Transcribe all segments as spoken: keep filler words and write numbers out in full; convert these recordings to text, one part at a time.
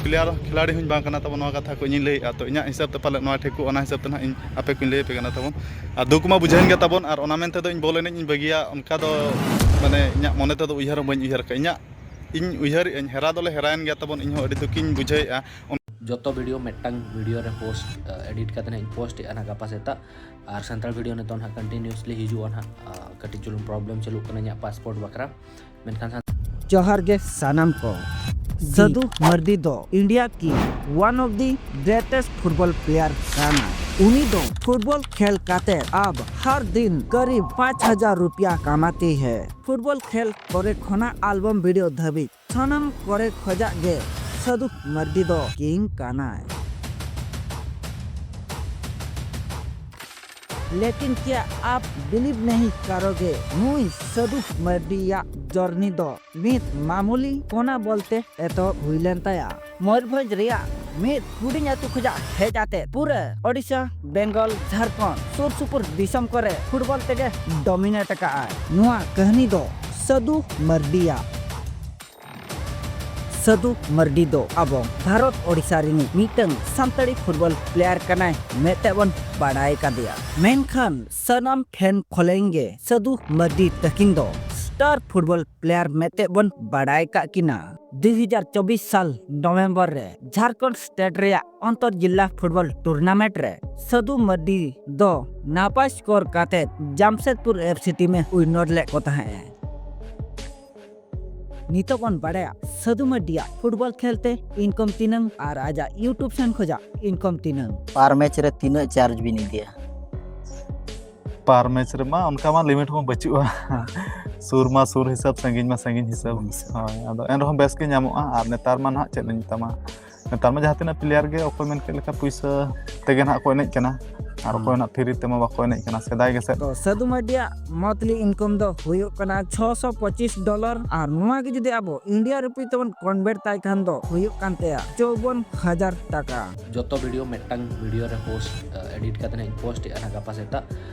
Player ᱠᱷᱤᱞᱟᱲᱤ ᱦᱚᱸᱧ ᱵᱟᱝ ᱠᱟᱱᱟ ᱛᱟᱵᱚᱱ, ᱱᱚᱣᱟ ᱠᱟᱛᱷᱟ ᱠᱚ ᱤᱧᱤᱧ ᱞᱟᱹᱭᱮᱫᱼᱟ᱾ ᱛᱚ ᱤᱧᱟᱹᱜ ᱦᱤᱥᱟᱹᱵ ᱛᱮ ᱯᱟᱞᱮ ᱱᱚᱣᱟ ᱴᱷᱤᱠᱚᱜᱼᱟ, ᱚᱱᱟ ᱦᱤᱥᱟᱹᱵ ᱛᱮ ᱱᱟᱦᱟᱜ ᱤᱧ ᱟᱯᱮ ᱠᱚᱧ ᱞᱟᱹᱭ ᱟᱯᱮ ᱠᱟᱱᱟ ᱛᱟᱵᱚᱱ᱾ ᱟᱨ ᱚᱱᱟ ᱢᱮᱱᱛᱮ ᱫᱚ ᱤᱧ ᱵᱚᱞ ᱮᱱᱮᱡ ᱤᱧ ᱵᱟᱹᱜᱤᱭᱟ, ᱚᱱᱠᱟ ᱫᱚ ᱢᱟᱱᱮ ᱤᱧᱟᱹᱜ ᱢᱚᱱᱮ ᱛᱮᱫᱚ ᱩᱭᱦᱟᱹᱨ ᱦᱚᱸ ᱵᱟᱹᱧ ᱩᱭᱦᱟᱹᱨ ᱠᱟᱜᱼᱟ᱾ ᱤᱧᱟᱹᱜ ᱤᱧ ᱩᱭᱦᱟᱹᱨᱮᱫ ᱟᱹᱧ, ᱦᱮᱨᱟ ᱫᱚᱞᱮ ᱦᱮᱨᱟᱭᱮᱱ ᱜᱮᱭᱟ ᱛᱟᱵᱚᱱ, ᱤᱧ ᱦᱚᱸ ᱟᱹᱰᱤ ᱫᱩᱠᱤᱧ ᱵᱩᱡᱷᱟᱹᱣᱮᱫᱼᱟ᱾ ᱡᱚᱛᱚ ᱵᱷᱤᱰᱤᱭᱳ ᱢᱤᱫᱴᱟᱝ ᱵᱷᱤᱰᱤᱭᱳ ᱨᱮ ᱯᱳᱥᱴ ᱮᱰᱤᱴ ᱠᱟᱛᱮ ᱱᱟᱜ ᱤᱧ ᱯᱳᱥᱴ ᱮᱫᱼᱟ ᱱᱟᱜ ᱜᱟᱯᱟ ᱥᱮᱛᱟᱜ᱾ ᱟᱨ ᱥᱟᱱᱛᱟᱲ ᱵᱷᱤᱰᱤᱭᱳ ᱱᱤᱛᱚᱜ ᱱᱟᱜ ᱠᱚᱱᱴᱤᱱᱤᱭᱩᱥᱞᱤ ᱦᱤᱡᱩᱜᱼᱟ ᱱᱟᱜ᱾ ᱟᱨ ᱠᱟᱹᱴᱤᱡ ᱪᱩᱞᱩᱝ ᱯᱨᱚᱵᱞᱮᱢ ᱪᱟᱹᱞᱩᱜ ᱠᱟᱱᱟ ᱤᱧᱟᱹᱜ ᱯᱟᱥᱯᱳᱨᱴ ᱵᱟᱠᱷᱨᱟ, ᱢᱮᱱᱠᱷᱟᱱ ᱥᱟᱱ- ᱡᱚᱦᱟᱨ ᱜᱮ ᱥᱟᱱᱟᱢ ᱠᱚ᱾ ᱥᱟᱹᱫᱷᱩ ᱢᱟᱨᱰᱤ ᱫᱚ ᱤᱱᱰᱤᱭᱟ ᱠᱤ one of the greatest football player ᱠᱟᱱᱟ᱾ ᱩᱱᱤ ᱫᱚ ᱯᱷᱩᱴᱵᱚᱞ ᱠᱷᱮᱞ ᱠᱟᱛᱮ ᱟᱵ ᱦᱟᱨ ᱫᱤᱱ ᱠᱟᱨᱤᱵ ᱯᱟᱸᱪ ᱦᱟᱡᱟᱨ ᱨᱩᱯᱤᱭᱟ ᱠᱟᱢᱟᱛᱮ ᱦᱮ᱾ ᱯᱷᱩᱴᱵᱚᱞ ᱠᱷᱮᱞ ᱠᱚᱨᱮ ᱠᱷᱚᱱᱟᱜ ᱟᱞᱵᱚᱢ ᱵᱷᱤᱰᱤᱭᱳ ᱫᱷᱟᱹᱵᱤᱡ ᱥᱟᱱᱟᱢ ᱠᱚᱨᱮ ᱠᱷᱚᱡᱟᱜ ᱜᱮ ᱥᱟᱹᱫᱷᱩ ᱢᱟᱨᱰᱤ ᱫᱚ ᱠᱤᱝ ᱠᱟᱱᱟᱭ᱾ ᱞᱮᱠᱤᱱ ᱠᱭᱟ ᱟᱯ ᱵᱤᱞᱤᱵᱷ ᱱᱟᱦᱤ ᱠᱟᱨᱳᱜᱮ, ᱱᱩᱭ ᱥᱟᱹᱫᱷᱩ ᱢᱟᱨᱰᱤᱭᱟᱜ ᱡᱚᱨᱱᱤ ᱫᱚ ᱢᱤᱫ ᱢᱟᱢᱩᱞᱤ ᱠᱚᱱᱟ ᱵᱚᱞᱛᱮ ᱮᱛᱚᱦᱚᱵ ᱦᱩᱭ ᱞᱮᱱ ᱛᱟᱭᱟ᱾ ᱢᱚᱭᱩᱨᱵᱷᱚᱸᱡᱽ ᱨᱮᱭᱟᱜ ᱢᱤᱫ ᱦᱩᱰᱤᱧ ᱟᱹᱛᱩ ᱠᱷᱚᱱᱟᱜ ᱦᱮᱡ ᱟᱛᱮ ᱯᱩᱨᱟᱹ ᱳᱰᱤᱥᱟ, ᱵᱮᱝᱜᱚᱞ, ᱡᱷᱟᱲᱠᱷᱚᱸᱰ ᱥᱩᱨ ᱥᱩᱯᱩᱨ ᱫᱤᱥᱚᱢ ᱠᱚᱨᱮ ᱯᱷᱩᱴᱵᱚᱞ ᱛᱮᱜᱮ ᱰᱚᱢᱤᱱᱮᱴ ᱟᱠᱟᱫᱼᱟᱭ᱾ ᱱᱚᱣᱟ ᱠᱟᱹᱦᱱᱤ ᱫᱚ ᱥᱟᱹᱫᱷᱩ ᱢᱟᱨᱰᱤᱭᱟᱜ᱾ ᱥᱟᱹᱫᱷᱩ ᱢᱟᱨᱰᱤ ᱫᱚ ᱟᱵᱚ ᱵᱷᱟᱨᱚᱛ ᱳᱰᱤᱥᱟ ᱨᱤᱱᱤᱡ ᱢᱤᱫᱴᱟᱝ ᱥᱟᱱᱛᱟᱲᱤ ᱯᱷᱩᱴᱵᱚᱞ ᱯᱞᱮᱭᱟᱨ ᱠᱟᱱᱟᱭ ᱢᱮᱱᱛᱮ ᱵᱚᱱ ᱵᱟᱲᱟᱭ ᱠᱟᱫᱮᱭᱟ᱾ ᱢᱮᱱᱠᱷᱟᱱ ᱥᱟᱱᱟᱢ ᱯᱷᱮᱱ ᱯᱷᱚᱞᱳᱭᱤᱝ ᱜᱮ ᱥᱟᱹᱫᱷᱩ ᱢᱟᱨᱰᱤ ᱛᱟᱹᱠᱤᱱ ᱫᱚ ᱥᱴᱟᱨ ᱯᱷᱩᱴᱵᱚᱞ ᱯᱞᱮᱭᱟᱨ ᱢᱮᱱᱛᱮ ᱵᱚᱱ ᱵᱟᱲᱟᱭ ᱠᱟᱜ ᱠᱤᱱᱟ᱾ ᱫᱩ ᱦᱟᱡᱟᱨ ᱪᱚᱵᱵᱤᱥ ᱥᱟᱞ ᱱᱚᱵᱷᱮᱢᱵᱚᱨ ᱨᱮ ᱡᱷᱟᱲᱠᱷᱚᱸᱰ ᱥᱴᱮᱴ ᱨᱮᱭᱟᱜ ᱚᱱᱛᱚᱨ ᱡᱤᱞᱟ ᱯᱷᱩᱴᱵᱚᱞ ᱴᱩᱨᱱᱟᱢᱮᱱᱴ ᱨᱮ ᱥᱟᱹᱫᱷᱩ ᱢᱟᱨᱰᱤ ᱫᱚ ᱱᱟᱯᱟᱭ ᱥᱠᱳᱨ ᱠᱟᱛᱮ ᱡᱟᱢᱥᱮᱫᱽᱯᱩᱨ ᱮᱯᱷ ᱥᱤ ᱴᱤᱢ ᱮ ᱩᱭᱱᱚᱨ ᱞᱮᱫ ᱠᱚ ᱛᱟᱦᱮᱸᱫ᱾ ᱱᱤᱛᱚᱜ ᱵᱚᱱ ᱵᱟᱲᱟᱭᱟ ᱥᱟᱹᱫᱷᱩ ᱢᱟᱨᱰᱤᱭᱟᱜ ᱯᱷᱩᱴᱵᱚᱞ ᱠᱷᱮᱞ ᱛᱮ ᱤᱱᱠᱚᱢ ᱛᱤᱱᱟᱹᱝ ᱟᱨ ᱟᱡᱟᱜ ᱭᱩᱴᱩᱵ ᱪᱮᱱᱮᱞ ᱠᱷᱚᱱᱟᱜ ᱤᱱᱠᱚᱢ ᱛᱤᱱᱟᱹᱝ᱾ ᱯᱟᱨ ᱢᱮᱪ ᱨᱮ ᱛᱤᱱᱟᱹᱜ ᱪᱟᱨᱡᱽ ᱵᱤᱱ ᱤᱫᱤᱭᱟ? ᱯᱟᱨ ᱢᱮᱪ ᱨᱮᱢᱟ ᱚᱱᱠᱟ ᱢᱟ ᱞᱤᱢᱤᱴ ᱢᱟ ᱵᱟᱹᱪᱩᱜᱼᱟ᱾ ᱥᱩᱨ ᱢᱟ ᱥᱩᱨ ᱦᱤᱥᱟᱹᱵ, ᱥᱟᱺᱜᱤᱧ ᱢᱟ ᱥᱟᱺᱜᱤᱧ ᱦᱤᱥᱟᱹᱵ᱾ ᱦᱳᱭ, ᱟᱫᱚ ᱮᱱ ᱨᱮᱦᱚᱸ ᱵᱮᱥ ᱜᱮ ᱧᱟᱢᱚᱜᱼᱟ᱾ ᱟᱨ ᱱᱮᱛᱟᱨ ᱢᱟ ᱱᱟᱦᱟᱜ ᱪᱮᱫ ᱞᱤᱧ ᱢᱮᱛᱟᱢᱟ, ᱱᱮᱛᱟᱨ ᱢᱟ ᱡᱟᱦᱟᱸ ᱛᱤᱱᱟᱹᱜ ᱯᱞᱮᱭᱟᱨ ᱜᱮ ᱚᱠᱚᱭ ᱢᱮᱱ ᱠᱮᱫ ᱞᱮᱠᱟ ᱯᱩᱭᱥᱟᱹ ᱛᱮᱜᱮ ᱱᱟᱦᱟᱜ ᱠᱚ ᱮᱱᱮᱡ ᱠᱟᱱᱟ, ᱟᱨ ᱚᱠᱚᱭ ᱱᱟᱦᱟᱜ ᱯᱷᱤᱨᱤ ᱛᱮᱢᱟ ᱵᱟᱠᱚ ᱮᱱᱮᱡ ᱠᱟᱱᱟ᱾ ᱥᱮᱫᱟᱭ ᱜᱮᱥᱮ ᱛᱚ ᱥᱟᱹᱫᱷᱩ ᱢᱟᱨᱰᱤᱭᱟᱜ ᱢᱚᱱᱛᱷᱞᱤ ᱤᱱᱠᱚᱢ ᱫᱚ ᱦᱩᱭᱩᱜ ᱠᱟᱱᱟ ᱪᱷᱚᱥᱚ ᱯᱚᱸᱪᱤᱥ ᱰᱚᱞᱟᱨ, ᱟᱨ ᱱᱚᱣᱟ ᱜᱮ ᱡᱩᱫᱤ ᱟᱵᱚ ᱤᱱᱰᱤᱭᱟ ᱨᱩᱯᱤ ᱛᱮᱵᱚᱱ ᱠᱚᱱᱵᱷᱟᱨᱴ ᱛᱟᱭ ᱠᱷᱟᱱ ᱫᱚ ᱦᱩᱭᱩᱜ ᱠᱟᱱ ᱛᱟᱭᱟ ᱪᱳᱣᱵᱚᱱ ᱦᱟᱡᱟᱨ ᱴᱟᱠᱟ᱾ ᱡᱚᱛᱚ ᱵᱷᱤᱰᱤᱭᱳ ᱢᱤᱫᱴᱟᱝ ᱵᱷᱤᱰᱤᱭᱳ ᱨᱮ ᱯᱳᱥᱴ ᱮᱰᱤᱴ ᱠᱟᱛᱮ ᱱᱟᱜ ᱤᱧ ᱯᱳᱥᱴ ᱮᱫᱼᱟ ᱱᱟᱜ ᱜᱟᱯᱟ ᱥᱮᱛᱟᱜ᱾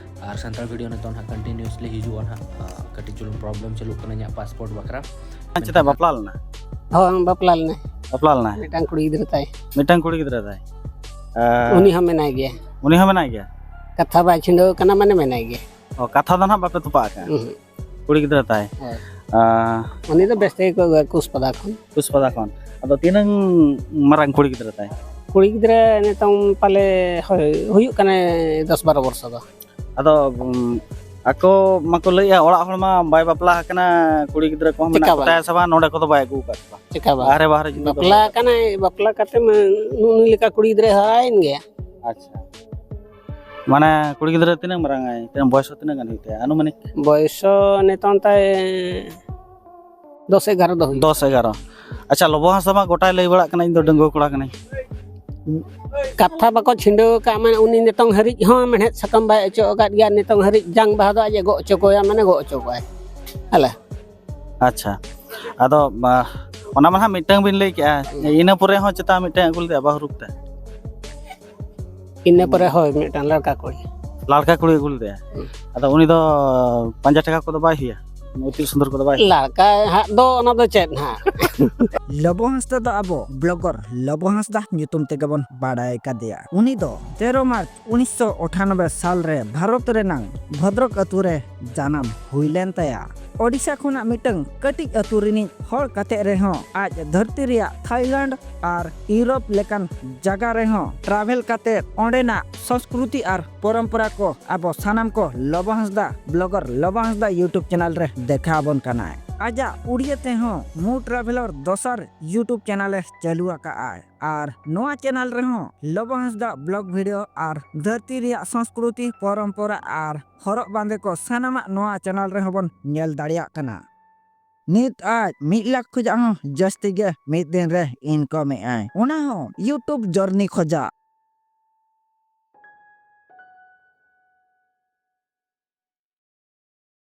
ᱟᱨ ᱥᱟᱱᱛᱟᱲ ᱵᱷᱤᱰᱤᱭᱳ ᱱᱤᱛᱚᱜ ᱱᱟᱜ ᱠᱚᱱᱴᱤᱱᱤᱭᱩᱥᱞᱤ ᱦᱤᱡᱩᱜᱼᱟ ᱱᱟᱜ᱾ ᱟᱨ ᱠᱟᱹᱴᱤᱡ ᱪᱩᱞᱩᱝ ᱯᱨᱚᱵᱞᱮᱢ ᱪᱟᱹᱞᱩᱜ ᱠᱟᱱᱟ ᱤᱧᱟᱹᱜ ᱯᱟᱥᱯᱳᱨᱴ ᱵᱟᱠᱷᱨᱟ᱾ ᱟᱢ ᱪᱮᱫᱟᱜ ᱵᱟᱯᱞᱟ ᱞᱮᱱᱟ? ᱦᱚᱸ ᱵᱟᱯᱞᱟ ᱞᱮᱱᱟ᱾ ᱵᱟᱯᱞᱟ ᱞᱮᱱᱟᱭ? ᱢᱤᱫᱴᱟᱝ ᱠᱩᱲᱤ ᱜᱤᱫᱽᱨᱟᱹ ᱛᱟᱭ᱾ ᱢᱤᱫᱴᱟᱝ ᱠᱩᱲᱤ ᱜᱤᱫᱽᱨᱟᱹ ᱛᱟᱭ? ᱟᱨ ᱩᱱᱤ ᱦᱚᱸ ᱢᱮᱱᱟᱭ ᱜᱮᱭᱟ᱾ ᱩᱱᱤ ᱦᱚᱸ ᱢᱮᱱᱟᱭ ᱜᱮᱭᱟ? ᱠᱟᱛᱷᱟ ᱵᱟᱭ ᱪᱷᱤᱸᱰᱟᱹᱣ ᱠᱟᱱᱟ, ᱢᱟᱱᱮ ᱢᱮᱱᱟᱭ ᱜᱮᱭᱟ᱾ ᱚ, ᱠᱟᱛᱷᱟ ᱫᱚ ᱱᱟᱦᱟᱜ ᱵᱟᱯᱮ ᱛᱚᱯᱟᱜ ᱟᱠᱟᱫᱼᱟ? ᱩᱦᱩᱸ᱾ ᱠᱩᱲᱤ ᱜᱤᱫᱽᱨᱟᱹ ᱛᱟᱭ? ᱦᱳᱭ᱾ ᱟᱨ ᱩᱱᱤ ᱫᱚ ᱵᱮᱥ ᱛᱮᱜᱮ ᱠᱚ ᱟᱹᱜᱩᱭᱟ ᱠᱩᱥᱯᱟᱫᱟ ᱠᱷᱚᱱ᱾ ᱠᱩᱥᱯᱟᱫᱟ ᱠᱷᱚᱱ? ᱟᱫᱚ ᱛᱤᱱᱟᱹᱝ ᱢᱟᱨᱟᱝ ᱠᱩᱲᱤ ᱜᱤᱫᱽᱨᱟᱹ ᱛᱟᱭ? ᱠᱩᱲᱤ ᱜᱤᱫᱽᱨᱟᱹ ᱱᱤᱛᱚᱝ ᱯᱟᱞᱮ ᱦᱳᱭ, ᱦᱩᱭᱩᱜ ᱠᱟᱱᱟᱭ ᱫᱚᱥ ᱵᱟᱨᱚ ᱵᱚᱨᱥᱚ ᱫᱚ᱾ ᱟᱫᱚ ᱩᱢ, ᱟᱠᱚ ᱢᱟᱠᱚ ᱞᱟᱹᱭᱮᱜᱼᱟ, ᱚᱲᱟᱜ ᱦᱚᱲ ᱢᱟ ᱵᱟᱭ ᱵᱟᱯᱞᱟ ᱟᱠᱟᱱᱟ, ᱠᱩᱲᱤ ᱜᱤᱫᱽᱨᱟᱹ ᱠᱚᱦᱚᱸ ᱢᱮᱱᱟᱜ ᱪᱮᱠᱟ ᱵᱟᱝ? ᱠᱚᱛᱟᱭᱟ ᱥᱮ ᱵᱟᱝ, ᱱᱚᱰᱮ ᱠᱚᱫᱚ ᱵᱟᱭ ᱟᱹᱜᱩ ᱟᱠᱟᱫ ᱠᱚᱣᱟ᱾ ᱪᱮᱠᱟ ᱵᱟᱝ? ᱵᱟᱦᱨᱮ ᱵᱟᱦᱨᱮ ᱡᱩᱫᱤ ᱠᱚ ᱵᱟᱯᱞᱟ ᱟᱠᱟᱱᱟᱭ, ᱵᱟᱯᱞᱟ ᱠᱟᱛᱮ ᱢᱟ ᱱᱩᱜᱼᱩ ᱱᱩᱭ ᱞᱮᱠᱟ ᱠᱩᱲᱤ ᱜᱤᱫᱽᱨᱟᱹ ᱦᱟᱨᱟᱭᱮᱱ ᱜᱮᱭᱟ᱾ ᱟᱪᱪᱷᱟ᱾ ᱢᱟᱱᱮ ᱠᱩᱲᱤ ᱜᱤᱫᱽᱨᱟᱹ ᱛᱤᱱᱟᱹᱜ ᱢᱟᱨᱟᱝ ᱟᱭ? ᱛᱤᱱᱟᱹᱜ ᱵᱚᱭᱚᱥ ᱦᱚᱸ ᱛᱤᱱᱟᱹᱜ ᱜᱟᱱ ᱦᱩᱭᱩᱜ ᱛᱟᱭᱟ ᱟᱱᱩᱢᱟᱱᱤᱠ? ᱵᱚᱭᱚᱥ ᱱᱤᱛᱚᱝ ᱛᱟᱭ ᱫᱚᱥ ᱮᱜᱟᱨᱚ ᱫᱚ ᱦᱩᱭᱩᱜ᱾ ᱫᱚᱥ ᱮᱜᱟᱨᱚ᱾ ᱟᱪᱪᱷᱟ, ᱞᱚᱵᱚ ᱦᱟᱸᱥᱫᱟ ᱢᱟ ᱜᱚᱴᱟᱭ ᱞᱟᱹᱭ ᱵᱟᱲᱟᱜ ᱠᱟᱱᱟ, ᱤᱧ ᱫᱚ ᱰᱟᱺᱜᱩᱣᱟᱹ ᱠᱚᱲᱟ ᱠᱟᱹᱱᱟᱹᱧ᱾ ᱠᱟᱛᱷᱟ ᱵᱟᱠᱚ ᱪᱷᱤᱸᱰᱟᱹᱣ ᱟᱠᱟᱫ, ᱢᱟᱱᱮ ᱩᱱᱤ ᱱᱤᱛᱚᱝ ᱦᱟᱹᱨᱤᱡ ᱦᱚᱸ ᱢᱮᱲᱦᱮᱫ ᱥᱟᱠᱟᱢ ᱵᱟᱭ ᱚᱪᱚᱜ ᱟᱠᱟᱫ ᱜᱮᱭᱟ᱾ ᱱᱤᱛᱚᱝ ᱦᱟᱹᱨᱤᱡ ᱡᱟᱝ ᱵᱟᱦᱟ ᱫᱚ ᱟᱡ ᱮ ᱜᱚᱜ ᱚᱪᱚ ᱠᱚᱣᱟ, ᱢᱟᱱᱮ ᱜᱚᱜ ᱚᱪᱚ ᱠᱚᱣᱟᱭ᱾ ᱦᱮᱞᱮ᱾ ᱟᱪᱪᱷᱟ, ᱟᱫᱚ ᱵᱟ, ᱚᱱᱟ ᱢᱟ ᱦᱟᱸᱜ ᱢᱤᱫᱴᱟᱝ ᱵᱤᱱ ᱞᱟᱹᱭ ᱠᱮᱜᱼᱟ, ᱤᱱᱟᱹ ᱯᱚᱨᱮ ᱦᱚᱸ ᱪᱮᱛᱟᱱ ᱢᱤᱫᱴᱟᱝ ᱟᱹᱜᱩ ᱞᱮᱫᱮᱭᱟ ᱵᱟᱹᱦᱩ ᱨᱩᱯ ᱛᱮ? ᱤᱱᱟᱹ ᱯᱚᱨᱮ ᱦᱳᱭ, ᱢᱤᱫᱴᱟᱝ ᱞᱟᱲᱠᱟ ᱠᱩᱲᱤ᱾ ᱞᱟᱲᱠᱟ ᱠᱩᱲᱤ ᱟᱹᱜᱩ ᱞᱮᱫᱮᱭᱟ? ᱟᱫᱚ ᱩᱱᱤ ᱫᱚ ᱯᱟᱸᱡᱟ ᱴᱷᱮᱠᱟ ᱠᱚᱫᱚ ᱵᱟᱭ ᱦᱩᱭᱟ? ᱤᱛᱤᱞ ᱥᱩᱱᱫᱚᱨ ᱠᱚᱫᱚ ᱵᱟᱭ ᱦᱩᱭᱟ? ᱞᱟᱲᱠᱟ ᱦᱟᱸᱜ ᱫᱚ ᱚᱱᱟ ᱫᱚ ᱪᱮᱫ ᱦᱟᱸᱜ? ᱞᱚᱵᱚ ᱦᱟᱸᱥᱫᱟ ᱫᱚ ᱟᱵᱚ ᱵᱞᱚᱜᱟᱨ ᱞᱚᱵᱚ ᱦᱟᱸᱥᱫᱟ ᱧᱩᱛᱩᱢ ᱛᱮᱜᱮ ᱵᱚᱱ ᱵᱟᱲᱟᱭ ᱠᱟᱫᱮᱭᱟ᱾ ᱩᱱᱤ ᱫᱚ ᱛᱮᱨᱚ ᱢᱟᱨᱪ ᱩᱱᱤᱥᱥᱚ ᱟᱴᱷᱟᱱᱚᱵᱵᱳᱭ ᱥᱟᱞ ᱨᱮ ᱵᱷᱟᱨᱚᱛ ᱨᱮᱱᱟᱝ ᱵᱷᱚᱫᱨᱚᱠ ᱟᱹᱛᱩ ᱨᱮ ᱡᱟᱱᱟᱢ ᱦᱩᱭ ᱞᱮᱱ ᱛᱟᱭᱟ᱾ ᱳᱰᱤᱥᱟ ᱠᱷᱚᱱᱟᱜ ᱢᱤᱫᱴᱟᱝ ᱠᱟᱹᱴᱤᱡ ᱟᱹᱛᱩ ᱨᱤᱱᱤᱡ ᱦᱚᱲ ᱠᱟᱛᱮ ᱨᱮᱦᱚᱸ ᱟᱡ ᱫᱷᱟᱹᱨᱛᱤ ᱨᱮᱭᱟᱜ ᱛᱷᱟᱭᱞᱮᱱᱰ ᱟᱨ ᱤᱭᱩᱨᱳᱯ ᱞᱮᱠᱟᱱ ᱡᱟᱭᱜᱟ ᱨᱮᱦᱚᱸ ᱴᱨᱟᱵᱷᱮᱞ ᱠᱟᱛᱮ ᱚᱸᱰᱮᱱᱟᱜ ᱥᱚᱸᱥᱠᱨᱩᱛᱤ ᱟᱨ ᱯᱚᱨᱚᱢᱯᱚᱨᱟ ᱠᱚ ᱟᱵᱚ ᱥᱟᱱᱟᱢ ᱠᱚ ᱞᱚᱵᱚ ᱦᱟᱸᱥᱫᱟ ᱵᱞᱚᱜᱟᱨ ᱞᱚᱵᱚ ᱦᱟᱸᱥᱫᱟ YouTube ᱪᱮᱱᱮᱞ ᱨᱮ ᱫᱮᱠᱷᱟᱣ ᱟᱵᱚᱱ ᱠᱟᱱᱟᱭ᱾ ᱟᱡᱟᱜ ᱩᱲᱤᱭᱟᱹ ᱛᱮᱦᱚᱸ ᱢᱩ ᱴᱨᱟᱵᱷᱮᱞᱚᱨ ᱫᱚᱥᱟᱨ YouTube ᱪᱮᱱᱮᱞ ᱮ ᱪᱟᱹᱞᱩ ᱟᱠᱟᱫᱼᱟᱭ᱾ ᱟᱨ ᱱᱚᱣᱟ ᱪᱮᱱᱮᱞ ᱨᱮᱦᱚᱸ ᱞᱚᱵᱚ ᱦᱟᱸᱥᱫᱟ ᱵᱞᱚᱜ ᱵᱷᱤᱰᱤᱭᱳ ᱟᱨ ᱫᱷᱟᱹᱨᱛᱤ ᱨᱮᱭᱟᱜ ᱥᱚᱸᱥᱠᱨᱩᱛᱤ, ᱯᱚᱨᱚᱢᱯᱚᱨᱟ ᱟᱨ ᱦᱚᱨᱚᱜ ᱵᱟᱸᱫᱮ ᱠᱚ ᱥᱟᱱᱟᱢᱟᱜ ᱱᱚᱣᱟ ᱪᱮᱱᱮᱞ ᱨᱮᱦᱚᱸ ᱵᱚᱱ ᱧᱮᱞ ᱫᱟᱲᱮᱭᱟᱜ ᱠᱟᱱᱟ᱾ ᱱᱤᱛ ᱟᱡ ᱢᱤᱫ ᱞᱟᱠᱷ ᱠᱷᱚᱱᱟᱜ ᱦᱚᱸ ᱡᱟᱹᱥᱛᱤ ᱜᱮ ᱢᱤᱫ ᱫᱤᱱ ᱨᱮ ᱤᱱᱠᱟᱢ ᱮᱫ ᱟᱭ, ᱚᱱᱟ ᱦᱚᱸ YouTube ᱡᱚᱨᱱᱤ ᱠᱷᱚᱱᱟᱜ᱾